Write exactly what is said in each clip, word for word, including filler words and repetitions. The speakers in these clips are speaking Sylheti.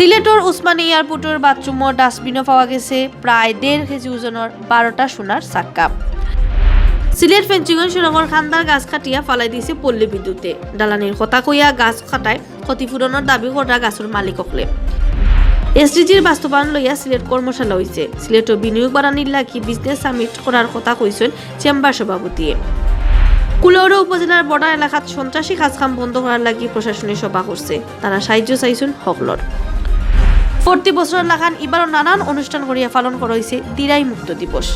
সিলেটর উসমানী এয়ারপোর্টর বাথরুমো ডাস্টবিনো পাওয়া গেছে প্রায় দেড় কেজি ওজনর বারোটা সোনার চাক্কা। সিলেট ফেঞ্চুগঞ্জ সড়কর খান্দার গাছ কাটিয়া ফালাই দিছে পল্লী বিদ্যুতে। দালানির কথা কইয়া গাছ কাটায় ক্ষতিপূরণর দাবি করা গাছর মালিক অকলে। এসডিজির বাস্তবায়ন লইয়া সিলেট কর্মশালা অইছে। সিলেটো বিনিয়োগ বাড়ানির লাগি বিজনেস সামিট করার কথা কইছইন চেম্বার সভাপতিয়ে। কুলাউড়া উপজেলার বর্ডার এলাকাত সন্ত্রাসী কাজকাম বন্ধ করার লাগি প্রশাসনে সভা করছে। তারা সাহায্য চাইছইন হকলর। প্রতি বছরর লাখান ইবারও নানান অনুষ্ঠান করিয়া পালন করা অইছে দিরাই মুক্ত দিবস।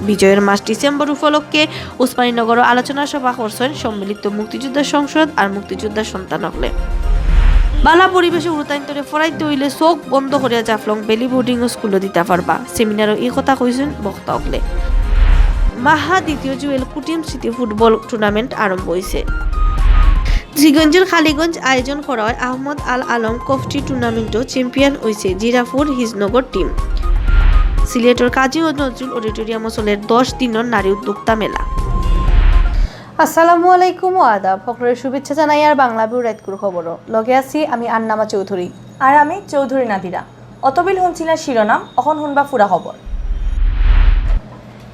বিজয়ের মাস ডিসেম্বর উপলক্ষে উসমানীনগরো আলোচনা সভা করছইন সম্মিলিত মুক্তিযোদ্ধা সংসদ আর মুক্তিযোদ্ধা সন্তান অকলে। বালা পরিবেশে হুরুতাইন্তরে পড়াইতে অইলে চোখ বন্ধ করিয়া জাফলং ভ্যালি বোর্ডিং স্কুলো দিতা পারবা। সেমিনারো ই কথা কইছইন বক্তা অকলে। মাহা দ্বিতীয় জুয়েল কুটিম স্মৃতি ফুটবল টুর্নামেন্ট আরম্ভ অইছে। শ্রীগঞ্জের কালীগঞ্জ আয়োজন করা অয় আহমদ আল আলম কফটি টুর্নামেন্টো চ্যাম্পিয়ন অইছে জিরাফুর হিজনগর টিম। সিলেটর কাজী নজরুল অডিটোরিয়ামো চলের দশ দিনর নারী উদ্যোক্তা মেলা। আসসালামু আলাইকুম ও আদাব। হকলরে শুভেচ্ছা জানাইয়ার বাংলা ভিউ রাইতকুর খবরো। লগে আছি আমি আন্নামা চৌধুরী। আর আমি চৌধুরী নাদিরা। অতবিল হুনছিলা শিরোনাম, অখন হুনবা পুরা খবর।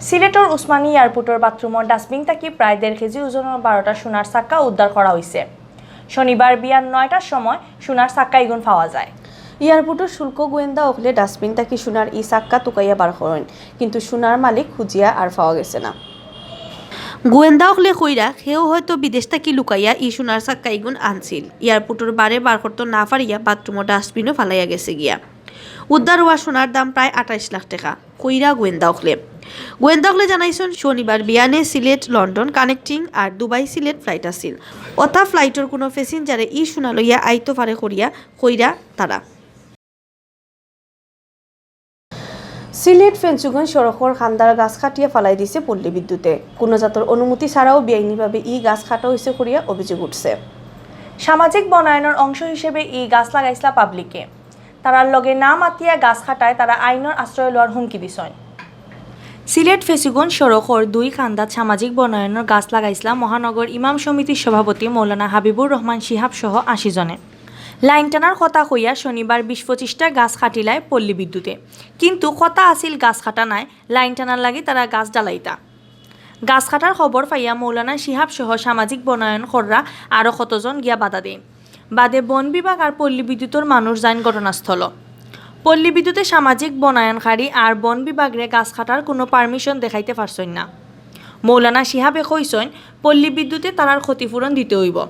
সিলেটর উসমানী এয়ারপোর্টর বাথরুমর ডাস্টবিন থাকি প্রায় দেড় কেজি ওজনর বারোটা সোনার চাক্কা উদ্ধার করা অইছে। শনিবার বিয়ান নয়টার সময় সোনার চাক্কা ইগুন পাওয়া যায়। এয়ারপোর্টর শুল্ক গোয়েন্দা অকলে ডাস্টবিন থাকি সোনার ই চাক্কা তুকাইয়া বার করইন, কিন্তু সোনার মালিক খুঁজিয়া আর পাওয়া গেছে না। গোয়েন্দা অকলে কইরা, কেউ হয়তো বিদেশ থাকি লুকাইয়া ই সোনার চাক্কা ইগুন আনছিল। এয়ারপোর্টর বারে বার করতো না পারিয়া বাথরুমর ডাস্টবিনো ফালাইয়া গেছে গিয়া। উদ্ধার অওয়া সোনার দাম প্রায় আঠাইশ লাখ টেকা, কইরা গোয়েন্দা অকলে। গোয়েন্দা অকলে জানাইছইন, শনিবার বিয়ানে সিলেট লন্ডন কানেক্টিং আর দুবাই সিলেট ফ্লাইট আছিল। অতা ফ্লাইটর কুনু প্যাসেঞ্জারে ই সোনা লইয়া আইতো পারে করিয়া কইরা তারা। সিলেট ফেঞ্চুগঞ্জ সড়কর খান্দার গাছ কাটিয়া ফালাই দিছে পল্লী বিদ্যুতে। কুনু জাতর অনুমতি ছাড়াও বেআইনিভাবে ই গাছ কাটা অইছে করিয়া অভিযোগ উঠছে। সামাজিক বনায়নর অংশ হিসেবে ই গাছ লাগাইছলা পাবলিকে। তারার লগে না মাতিয়া গাছ কাটায় তারা আইনর আশ্রয় লওয়ার হুমকি দিছইন। সিলেট ফেঞ্চুগঞ্জ সড়কর দুই খান্দাত সামাজিক বনায়নর গাছ লাগাইছলা মহানগর ইমাম সমিতির সভাপতি মৌলানা হাবিবুর রহমান শিহাব সহ আশি জনে। লাইন টানার কথা কইয়া শনিবার বিশ পঁচিশটা গাছ কাটিলায় পল্লী বিদ্যুতে, কিন্তু কথা আছিল গাছ কাটা নায়, লাইন টানার লাগি তারা গাছ জ্বালাইতা। গাছ কাটার খবর পাইয়া মৌলানা শিহাব সহ সামাজিক বনায়ন কররা আরও কতজন গিয়া বাধা দেইন। বাদে বন বিভাগ আর পল্লী বিদ্যুতর মানুষ যাইন ঘটনাস্থল। পল্লী বিদ্যুতে সামাজিক বনায়নকারী আর বন বিভাগরে গাছ কাটার কুনু পারমিশন দেখাইতে পারছইন না। মৌলানা শিহাবে কইছইন, পল্লী বিদ্যুতে তারার ক্ষতিপূরণ দিতে অইবো,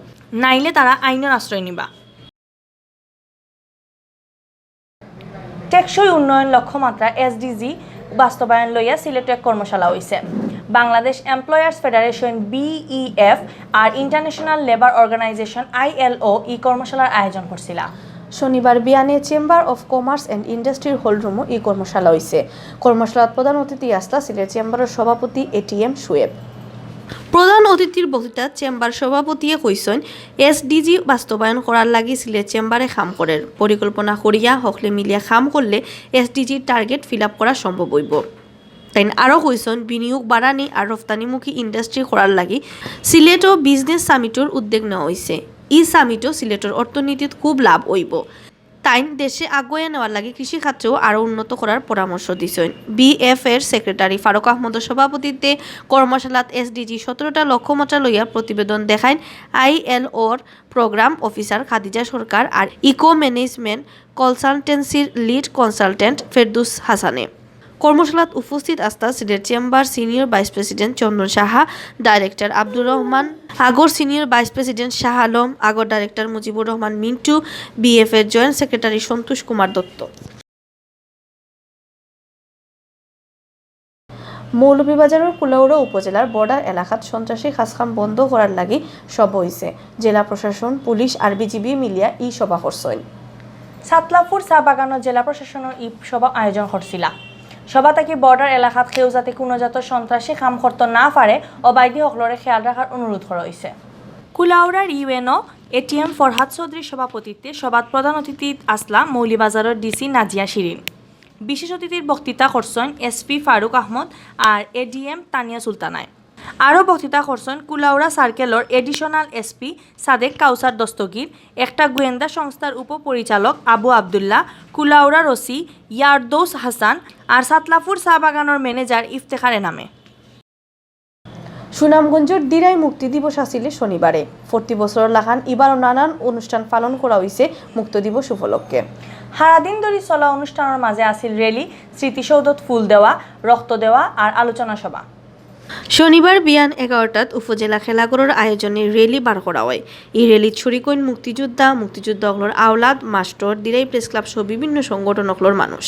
নাইলে তারা আইনর আশ্রয় নিবা। টেকসই উন্নয়ন লক্ষ্যমাত্রা, এসডিজি, বাস্তবায়ন লইয়া সিলেটো এক কর্মশালা অইছে। বাংলাদেশ এমপ্লয়ার্স ফেডারেশন, বিইএফ, আর ইন্টারন্যাশনাল লেবার অর্গানাইজেশন, আইএলও, ই কর্মশালার আয়োজন করছিলা। শনিবার বিয়ানে চেম্বার অফ কমার্স অ্যান্ড ইন্ডাস্ট্রির হলরুমো ই কর্মশালা অইছে। কর্মশালাত প্রধান অতিথি আছলা সিলেট চেম্বারর সভাপতি এটিএম শুয়েব। প্রধান অতিথির বক্তৃতাত চেম্বার সভাপতিয়ে কইছইন, এসডিজি বাস্তবায়ন করার লাগি সিলেট চেম্বারে কাম করের। পরিকল্পনা করিয়া হকলে মিলিয়া কাম করলে এসডিজির টার্গেট ফিল আপ করা সম্ভব অইবো। তাইন আরও কইছইন, বিনিয়োগ বাড়ানি আর রফতানিমুখী ইন্ডাস্ট্রি করার লাগি সিলেটো বিজনেস সামিটর উদ্যোগ নেওয়া অইছে। ই সামিটো সিলেটর অর্থনীতিত খুব লাভ অইবো। তাইন দেশে আগুয়াইয়া নেওয়ার লাগি কৃষি খাতরেও আরও উন্নত করার পরামর্শ দিছইন। বিইএফ এর সেক্রেটারি ফারুক আহমদর সভাপতিত্বে কর্মশালাত এসডিজি সতেরোটা লক্ষ্যমাত্রা লইয়া প্রতিবেদন দেখাইন আইএলওর প্রোগ্রাম অফিসার খাদিজা সরকার আর ইকো ম্যানেজমেন্ট কনসালটেন্সির লিড কনসালটেন্ট ফেরদৌস হাসানে। কর্মশালাত উপস্থিত আছলা Sylhet chamber senior vice president Chandan Saha, director Abdur Rahman, আগর senior vice president Shah Alam, আগর ডাইরেক্টর মুজিবুর রহমান মিন্টু, বিইএফ এর জয়েন্ট সেক্রেটারি সন্তোষ কুমার দত্ত। মৌলভীবাজারর কুলাউড়া উপজেলার বর্ডার এলাকাত সন্ত্রাসী কাজকাম বন্ধ করার লাগি সভা অইছে। জেলা প্রশাসন, পুলিশ আর বিজিবি মিলিয়া ই সভা করছইন। সাতলাফুর চা বাগানো জেলা প্রশাসনর ই সভা আয়োজন করছিলা। সভা থাকি বর্ডার এলাকাত কেউ যাতে কুনু জাতর সন্ত্রাসী কাম করতো না পারে, অবায়দি হকলরে খেয়াল রাখার অনুরোধ করা অইছে। কুলাউড়ার ইউএনও এটিএম ফরহাদ চৌধুরীর সভাপতিত্বে সভাত প্রধান অতিথি আছলা মৌলভীবাজারর ডিসি নাজিয়া শিরিন। বিশেষ অতিথির বক্তৃতা করছইন এসপি ফারুক আহমদ আর এডিএম তানিয়া সুলতানায়। আরও বক্তৃতা করছইন কুলাউড়া সার্কেলর অ্যাডিশনাল এসপি সাদেক কাউসার দস্তগীর, একটা গোয়েন্দা সংস্থার উপপরিচালক আবু আবদুল্লাহ, কুলাউড়ার ওসি ইয়ারদৌস হাসান আর সাতলাফুর চা বাগানর ম্যানেজার ইফতেখার এনামে। সুনামগঞ্জর দিরাই মুক্তি দিবস আছিল শনিবারে। প্রতি বছরর লাখান ইবারও নানান অনুষ্ঠান পালন করা অইছে মুক্তি দিবস উপলক্ষে। সারাদিন ধরি চলা অনুষ্ঠানর মাঝে আছিল র‍্যালি, স্মৃতিসৌধত ফুল দেওয়া, রক্ত দেওয়া আর আলোচনা সভা। শনিবার বিয়ান এগারোটাত উপজেলা খেলাঘরর আয়োজনে র‍্যালি বার করা অয়। ই র‍্যালিত শরিক অইন মুক্তিযোদ্ধা, মুক্তিযোদ্ধা অকলর আওলাদ, মাস্টর, দিরাই প্রেস ক্লাব সহ বিভিন্ন সংগঠন অকলর মানুষ।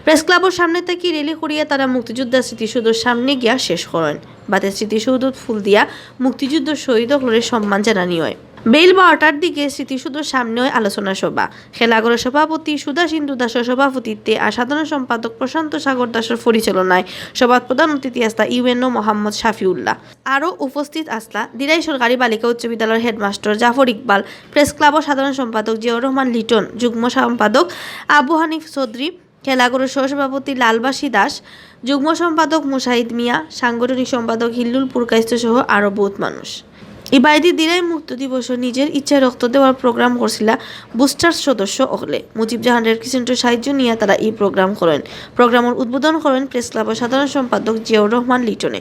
প্রেস ক্লাবর সামনে থাকি র‍্যালি করিয়া তারা মুক্তিযোদ্ধা স্মৃতিসৌধর সামনে গিয়া শেষ করইন। বাদে স্মৃতিসৌধত ফুল দিয়া মুক্তিযুদ্ধর শহীদ অকলরে সম্মান জানানি অয়। বেইল বারোটার দিকে স্মৃতিসৌধর সামনে অয় আলোচনা সভা। খেলাঘরর সভাপতি সুধা সিন্ধু দাসর সভাপতিত্বে আর সাধারণ সম্পাদক প্রশান্ত সাগর দাসর পরিচালনায় সভাত প্রধান অতিথি আছলা ইউএনও মোহাম্মদ শাফিউল্লাহ। আরও উপস্থিত আছলা দিরাই সরকারি বালিকা উচ্চ বিদ্যালয়র হেডমাস্টর জাফর ইকবাল, প্রেস ক্লাবর সাধারণ সম্পাদক জিয়াউর রহমান লিটন, যুগ্ম সম্পাদক আবু হানিফ চৌধুরী, খেলাঘরর সহসভাপতি লালবাসী দাস, যুগ্ম সম্পাদক মুশাহিদ মিয়া, সাংগঠনিক সম্পাদক হিল্লুল পুরকাইস্ত সহ আরও বউত মানুষ। ইবায়দি দিরাই মুক্তি দিবসো নিজর ইচ্ছায় রক্ত দেওয়ার প্রোগ্রাম করছিলা বুস্টার্স সদস্য অকলে। মুজিব জাহান রেড ক্রিসেন্টর সাহায্য নিয়া তারা ই প্রোগ্রাম করইন। প্রোগ্রামর উদ্বোধন করইন প্রেস ক্লাবর সাধারণ সম্পাদক জিয়াউর রহমান লিটনে।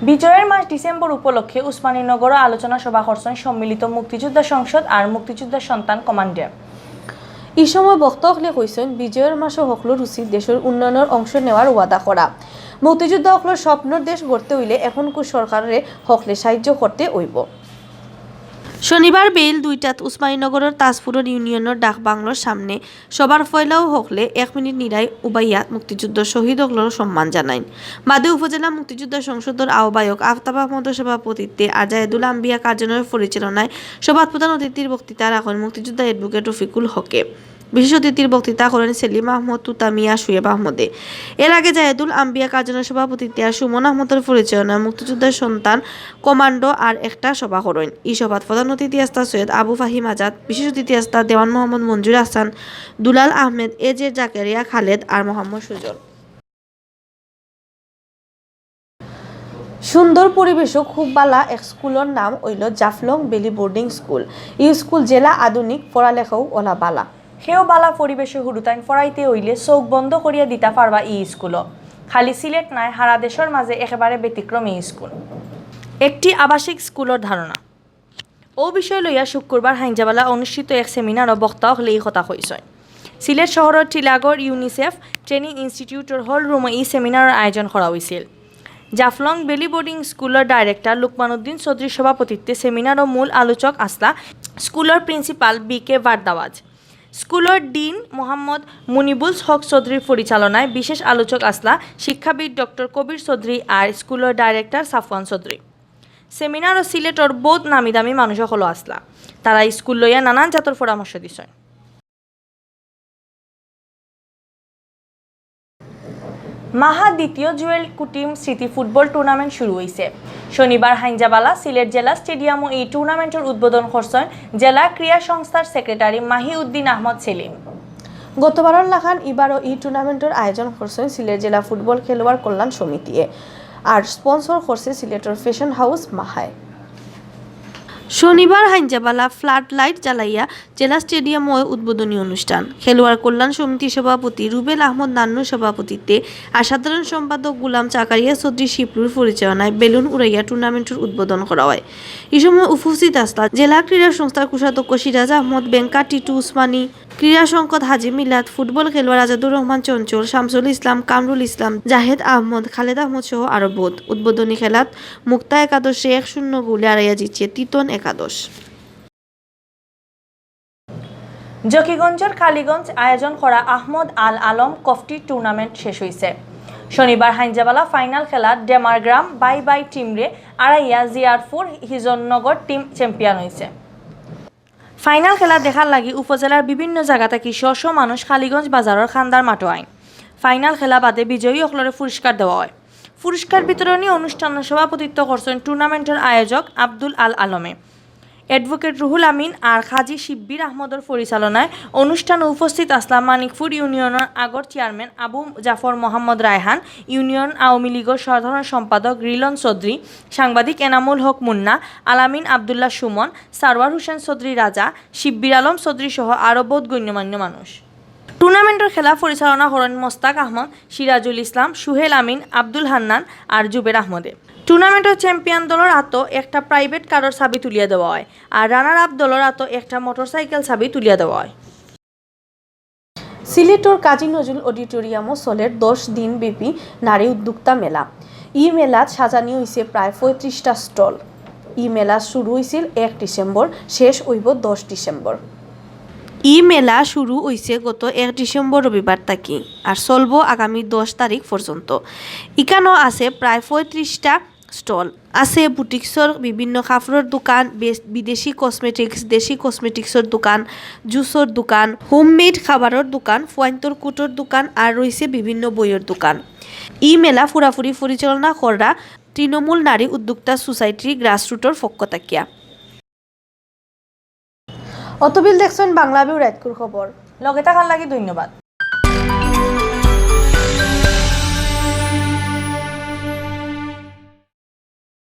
বিজয়র মাস ডিসেম্বর উপলক্ষে উসমানীনগরো আলোচনা সভা করছইন সম্মিলিত মুক্তিযোদ্ধা সংসদ আর মুক্তিযোদ্ধা সন্তান কমান্ডে। ই সময় বক্তা অকলে কইছইন, বিজয়র মাসো হকলর উচিত দেশর উন্নয়নর অংশ নেওয়ার ওয়াদা করা। মুক্তিযোদ্ধা হকলর স্বপ্নর দেশ গড়তে অইলে এখনকুর সরকাররে হকলে সাহায্য করতে অইবো। শনিবার বেইল দুইটাত উসমানীনগরর তাজপুরর ইউনিয়নর ডাক বাংলোর সামনে সভার পয়লাউ হকলে এক মিনিট নিরাই উবাইয়া মুক্তিযুদ্ধর শহীদ হকলর সম্মান জানাইন। বাদে উপজেলা মুক্তিযোদ্ধা সংসদর আহ্বায়ক আফতাব আহমদর সভাপতিত্বে আর জায়েদুল আম্বিয়া কার্যালয়র পরিচালনায় সভাত প্রধান অতিথির বক্তৃতা রাখইন মুক্তিযোদ্ধা অ্যাডভোকেট রফিকুল হকে। বিশেষ অতিথির বক্তৃতা করইন সেলিম আহমদ, তুতা মিয়া, শুয়েব আহমদে। এর আগে জায়েদুল আম্বিয়া কার্যালয়র সভাপতিত্বে আর সুমন আহমদর পরিচালনায় মুক্তিযোদ্ধার সন্তান কমান্ডো আর একটা সভা করইন। ই সভাত প্রধান অতিথি আছলা সৈয়দ আবু ফাহিম আজাদ, বিশেষ অতিথি আছলা দেওয়ান মোহাম্মদ মঞ্জুর আহসান, দুলাল আহমেদ, এ জে জাকারিয়া খালেদ আর মোহাম্মদ সুজন। সুন্দর পরিবেশো খুব বালা এক স্কুলর নাম অইলো Jaflong valley boarding school. E school যেলা আধুনিক, পড়ালেখাও অলা বালা। হেও বালা পরিবেশো হুরুতাইন পড়াইতে অইলে চউখ বন্ধ করিয়া দিতা পারবা ই স্কুলো। খালি সিলেট নায়, হারা দেশর মাঝে একেবারে ব্যতিক্রম ই স্কুল। একটি আবাসিক স্কুলর ধারণা। অউ বিষয় লইয়া শুক্রবার হাইঞ্জাবালা অনুষ্ঠিত এক সেমিনারো বক্তা অকলে ই কথা কইছইন। সিলেট শহরর টিলাগড় ইউনিসেফ ট্রেনিং ইনস্টিটিউটর হল রুমো ই সেমিনারর আয়োজন করা অইছিল। জাফলং ভ্যালি বোর্ডিং স্কুলর ডাইরেক্টর লুকমান উদ্দিন চৌধুরীর সভাপতিত্বে সেমিনারো মূল আলোচক আছলা স্কুলর প্রিন্সিপাল বি কে ভারদ্বাজ। স্কুলর ডিন মোহাম্মদ মুনিবুল হক চৌধুরীর পরিচালনায় বিশেষ আলোচক আছলা শিক্ষাবিদ ডক্টর কবির চৌধুরী আর স্কুলর ডাইরেক্টর সাফওয়ান চৌধুরী। সেমিনারো সিলেটর বউত নামি দামি মানুষ অকলও আছলা। তারা স্কুল লইয়া নানান জাতর পরামর্শ দিছইন। মাহা দ্বিতীয় জুয়েল কুটিম স্মৃতি ফুটবল টুর্নামেন্ট শুরু অইছে। শনিবার হাইঞ্জাবালা সিলেট জেলা স্টেডিয়ামো ই টুর্নামেন্টর উদ্বোধন করছইন জেলা ক্রীড়া সংস্থার সেক্রেটারি মাহি উদ্দিন আহমদ সেলিম। গতবারর লাখান ইবারও ই টুর্নামেন্টর আয়োজন করছইন সিলেট জেলা ফুটবল খেলোয়াড় কল্যাণ সমিতিয়ে, আর স্পন্সর করছে সিলেটর ফ্যাশন হাউস মাহায়। শনিবার হাইঞ্জাবালা ফ্লাড লাইট জ্বালাইয়া জেলা স্টেডিয়ামো অয় উদ্বোধনী অনুষ্ঠান। খেলোয়াড় কল্যাণ সমিতির সভাপতি রুবেল আহমদ নান্নুর সভাপতিত্বে আর সাধারণ সম্পাদক গুলাম জাকারিয়া চৌধুরী শিপলুর পরিচালনায় বেলুন উড়াইয়া টুর্নামেন্টর উদ্বোধন করা অয়। ই সময় উপস্থিত আছলা জেলা ক্রীড়া সংস্থার কোষাধ্যক্ষ সিরাজ আহমদ, ব্যাংকার টিটু উসমানী, ক্রীড়া সংকট হাজি মিলাদ, ফুটবল খেলোয়াড় আজাদুর রহমান চঞ্চল, শামসুল ইসলাম, কামরুল ইসলাম, জাহেদ আহমদ, খালেদ আহমদ সহ আরো বউত। উদ্বোধনী খেলাত মুক্তা একাদশে এক শূন্য গোলে আরাইয়া জিতছে তিতন একাদশ। জকিগঞ্জর কালীগঞ্জ আয়োজন করা আহমদ আল আলম কফটি টুর্নামেন্ট শেষ অইছে। শনিবার হাইঞ্জাবালা ফাইনাল খেলাত ডেমার গ্রাম বাই বাই টিমরে আরাইয়া জিয়ারপুর হিজননগর টিম চ্যাম্পিয়ন অইছে। ফাইনাল খেলা দেখার লাগি উপজেলার বিভিন্ন জাগা থাকি শ শ মানুষ কালীগঞ্জ বাজারর খান্দার মাঠো আইন। ফাইনাল খেলা বাদে বিজয়ী অকলরে পুরস্কার দেওয়া অয়। পুরস্কার বিতরণী অনুষ্ঠানর সভাপতিত্ব করছইন টুর্নামেন্টর আয়োজক আব্দুল আল আলমে। অ্যাডভোকেট রুহুল আমিন আর কাজী শিব্বির আহমদর পরিচালনায় অনুষ্ঠানো উপস্থিত আছলা মানিকপুর ইউনিয়নর আগর চেয়ারম্যান আবু জাফর মোহাম্মদ রায়হান, ইউনিয়ন আওয়ামী লীগর সাধারণ সম্পাদক রিলন চৌধুরী, সাংবাদিক এনামুল হক মুন্না, আলামিন আব্দুল্লাহ সুমন, সারওয়ার হোসেন চৌধুরী রাজা, শিব্বির আলম চৌধুরী সহ আরও বউত গণ্যমান্য মানুষ। টুর্নামেন্টর খেলা পরিচালনা করইন মোস্তাক আহমদ, সিরাজুল ইসলাম, সুহেল আমিন, আব্দুল হান্নান আর জুবের আহমদে। টুর্নামেন্টর চ্যাম্পিয়ন দলর আতো একটা প্রাইভেট কারর চাবি তুলিয়া দেওয়া অয়, আর রানার আপ দলর আতো একটা মোটরসাইকেল চাবি তুলিয়া দেওয়া অয়। সিলেটর কাজী নজরুল অডিটোরিয়ামো চলের দশ দিন ব্যাপী নারী উদ্যোক্তা মেলা। ই মেলাত সাজানি অইছে প্রায় পঁয়ত্রিশটা স্টল। ই মেলা শুরু অইছিল এক ডিসেম্বর, শেষ অইবো দশ ডিসেম্বর। ই মেলা শুরু অইছে গত এক ডিসেম্বর রবিবার থাকি, আর চলবো আগামী দশ তারিখ পর্যন্ত। ইকানো আছে প্রায় পঁয়ত্রিশটা স্টল। আছে বুটিক্সর বিভিন্ন কাপড়র দোকান, বেশ-, বিদেশি কসমেটিক্স, দেশি কসমেটিক্সর দোকান, জুসর দোকান, হোমমেড খাবারর দোকান, ফুয়াইন্তর কুটর দোকান, আর রইছে বিভিন্ন বইর দোকান। ই মেলা পুরাপুরি পরিচালনা কররা তৃণমূল নারী উদ্যোক্তা সোসাইটি গ্রাসরুটর পক্ষ থাকিয়া। অতবিল দেখছইন বাংলা ভিউ রাইতকুর খবর। লগে থাকার লাগি ধন্যবাদ।